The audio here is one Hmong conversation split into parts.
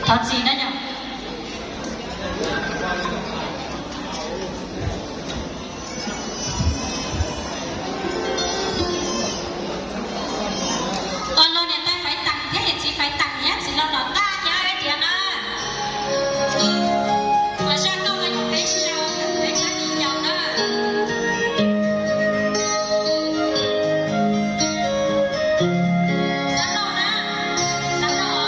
Thov txim na yom. Ua los niam tais Faiv Teem thiab yawm txiv Faiv Teem thiab txiv laus Nom Taj thiab Ab Riav na. Zaj nkauj no yog peb sau, peb txhab tis ncaus na. Xav tau na, xav tau.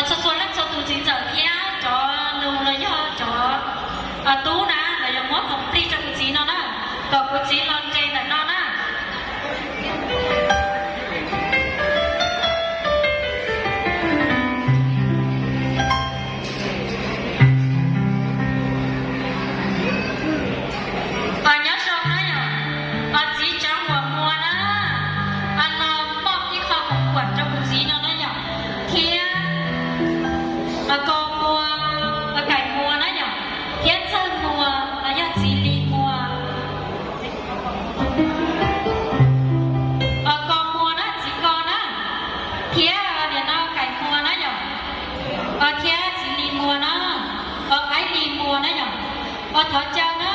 Txhua txhua leej txhua tus txiv ntxawm thiab cov nus los yog cov tub na, los yog muab khoom plig rau kuv txiv no na, kom kuv txiv los nres ntawm no na. Nyob zoo na yom, txiv Tsav Huam Muas na, los moj ib qho khoom kuam rau kuv txiv no na yom, thiab Kos Muas, Kaim Muas na yom, thiab Txawj Muas los yog txiv Lis Muas. Kos Muas na txiv Kos na, thiab nim no Kaim Muas na yom, thiab txiv Lis Muas na, Aib Lis Muas na yom. Ua thov caw na